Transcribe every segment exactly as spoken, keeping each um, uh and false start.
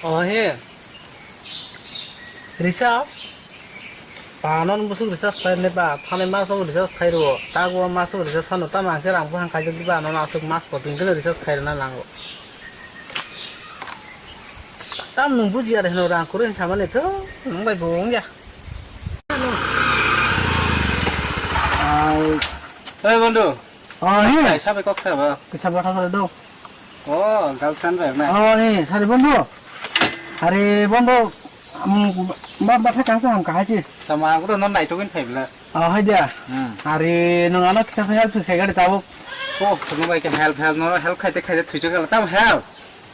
Oh, he. Recharge? Ba, non busuk recharge khlai ne ba, thani masuk recharge khlai rwo. Tago masuk recharge sano, tamo ang khe rang buphang khaijak diba, non asuk mas potin khe recharge khlai rwna nango. Tam nwng bujiya de hwno rang kwrwi hinsamani tho, nwng bai bo wngya. Ai. Oi, bondhu. Oh, he. Kaisa bai kok sabo. Kisa botha sare do. Oh, girlfriend bai na. Oh, he, sare bondhu. Are bondhu, um, ba, ba, thai kangsa ham kahai chi. Tamo ang kudo non naitugin phai bla. Oh, hai dia. Hmm. Are nung ano kisa help khai gari tabo. Oh, kuno bai ke help, help, no help khaite khaite thuijo gala. Tam help.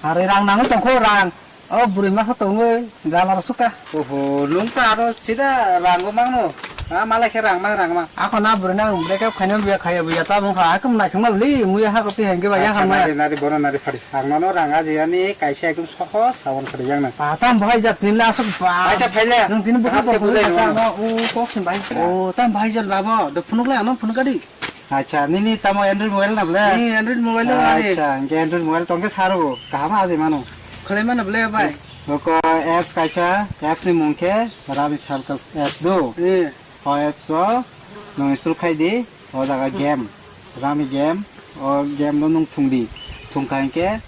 Are rang nango tongkho rang. Oh, bwrwi masa tongwi jala rw suka. Oho, nung ta aro sida rang bo mangno. Ah, malai khe rang mang, rang mang. Ako na bwrwi nang break up khaina biya khaya biya ta mung kha. Akum nai thung na bli, muya ha ko pi hengke ba ya Acha, kha maya. Nari, nari, bono nari phari. Ang nono rang aji ani kaisa ekdom soho sabon khari yang na. Ah, tam bahai jat tin la asuk ba. Acha, phaila. Nung tin buka Aham ke bukha bujai bukha dong. No, u kok sim bai. Ya. Oh, tam bahai jat babo. Do phunuk le ano phunuk gadi. Acha, nini tamo Android mobile na bole? Ni Android mobile na bole. Acha, hingke Android mobile tongke saro, kaham aje mano. Khlai mano bole bai. Oko apps kaisa, apps ni mung khe Rami Circle apps do. Eh. O apps o nung install khai di, o jaga game, Rami game, o game no nung thung di. Thung kha hingke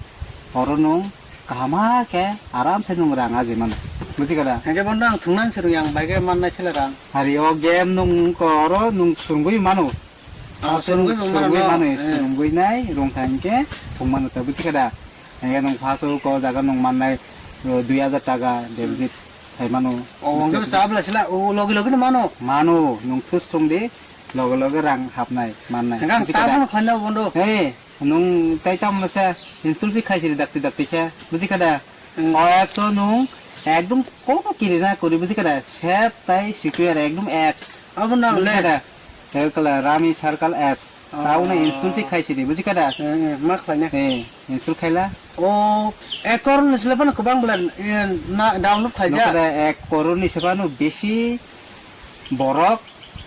oro nung kaham khe aram se nung rang aje mano. Buji kada? Hingke bono ang thung nang sirung yang bai ge man nai sila rang. Hari o game nung ko oro nung sungui mano. Ah, Aswk swrwngwi bo mano, swrwngwi no? Mano, Eh. Swrwngwi nai, rwngthai hinkhe thwng mano ta, buji kha da? Hinkhe nwng first o ko jaga nwng mannai, o, dui hajar taka deposit khai mano. Oh, hwnkhe bo chabla sila, o, logi logi no mano? Mano, nwng thus thwng di, loge loge rang hapnai, mannai. Hwnkhe ang Buji kha da? Tabukno khlaina bondo. Hey, nwng tai tamo se install si khai siri dakti dakti khe, buji kha da? Hmm. O apps o nwng ekdom kono kirina kwrwi buji kha da? Save tai secure ekdom apps. Abo na buji le? Kha da? Circle, Rami Circle apps. Oh. Tao no install si khai sidi buji kha da? Eh, eh, ma khlai na? Eh, install khaila? Oh, ek koror ni sile phano kwbang bwla, eh, na download khlai ja? Nokha da ek koror ni se phano besi borok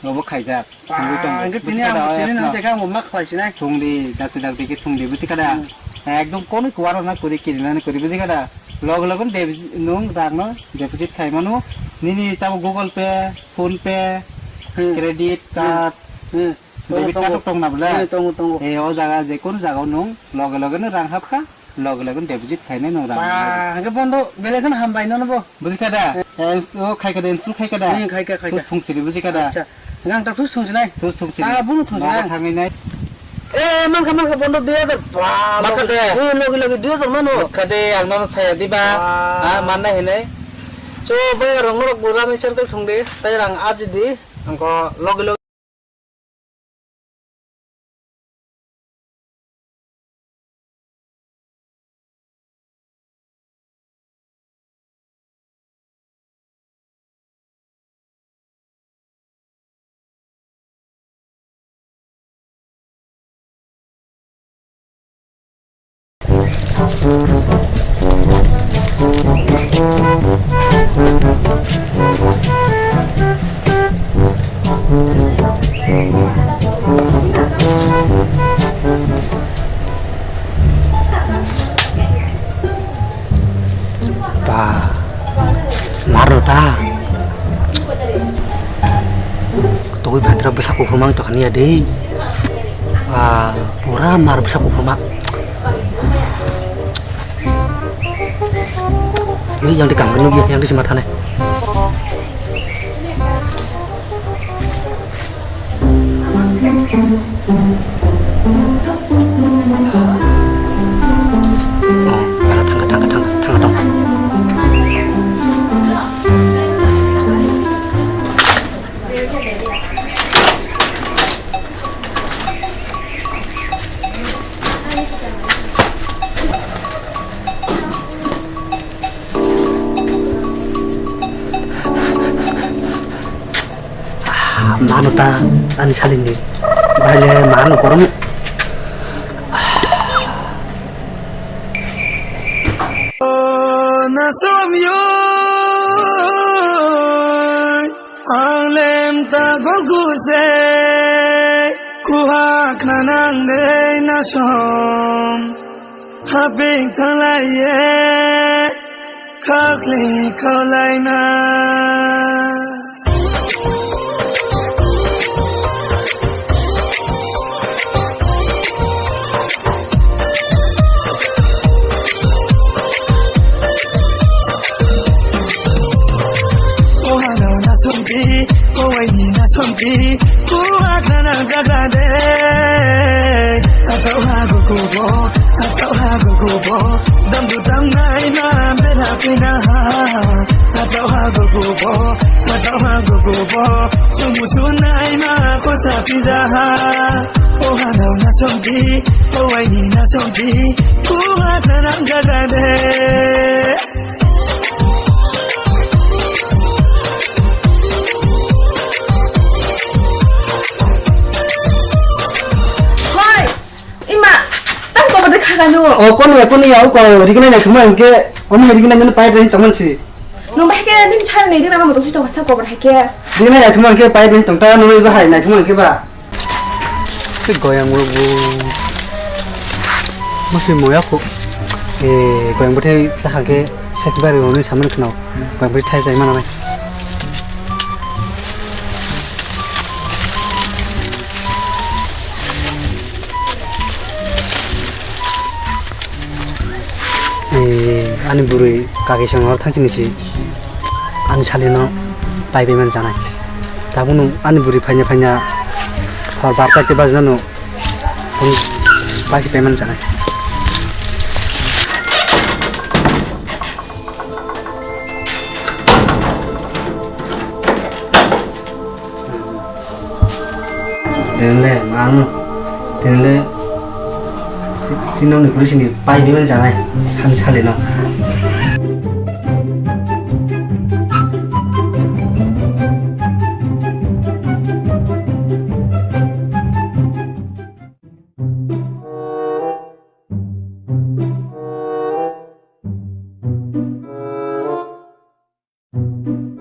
Obo khaijak. Ba, Thungwi tongo. Hwnkhe tini Buji ang, kada tini ang no teka ang ma khlai sinai. Thungdi, dakti dakti khe thungdi, buji kada? Hmm. Ekdom konwi kuwaro na kwrwi kirinani kwrwi, buji kada? Log logon de-, nwng rang no deposit khai mano. Nini tamo Google Pay, Phone Pay, Hmm. Credit Hmm. Card, Hmm. Tongo, debit card tongo. Tong na bwle? Hmm, tongo, tongo. Eh, o jaga, je kono jaga o nwng loge loge no rang hapkha. Loge loge deposit khainai nwng rang. Ba, hwnkhe bondo belai kheno hambai nono bo. Buji kha da? Eh. Eh, o khai kha da, install khai kha da? Hmm, khai kha, khai kha. Thus thung siri buji kha da? Acha. Hwnkhe ang ta thus thung sinai. Thus thung siri. Ah, bono thung sinai. Thangwi nai. Eh, mankha, mankha bondo dui hajar. Ba, mankha loge, de. Eh, loge loge dui hajar mano. Mankha de, ang nono saya diba. Ba. Ah, mannai hinai. So, bai rong norok bo Rami Circle thung de, tai rang aji di. Angko loge loge. Ba, mar rw ta. Togwi phaitra bwsa kuphur mang tongkha niya de. Ba, pura mar bwsa kuphur ma. Ni yang de kam nugya yang de sima thane. Mano ta ani salini baile mano korom. Na somyo ang lem ta goguse kuhak na nang de na som. Haping thalaiye Khakli khalaina. Ohanao nasongdi, owaini nasongdi, kuhakna nangjagade. Achao ha gugubo, achao ha gugubo, damdu damnai ma bera pina ha. Achao ha gugubo, achao ha gugubo, sumu sunai ma kosa pija ha. Ohanao nasongdi, owaini nasongdi, kuhakna nangjagade. Hoi, ima, tang kobor de khaganu. O, kono ya, kono ya, o ko, rigna na thuma ke, o ma rigna na pai pai tong si. Nung bahai ke ning chal ni rigna mo to si to sa kobor hai ke. Rigna na thuma ke pai pai tong ta, nung bahai na thuma ke ba. Tei goyang bo bo. Masi moya kho. E, goyang bo thai sahake sek bari oni saman khno. Goyang bo thai jai mana nai. E, ani bwrwi kaki songno thangchini si ani salino pai bai man chanai. Tabukno ani bwrwi phaina phaina hor barta te bajnano pai si pai man chanai. Tenle, mano. Tenle, si-, sinong ni police ni pai di man janai. San sale no.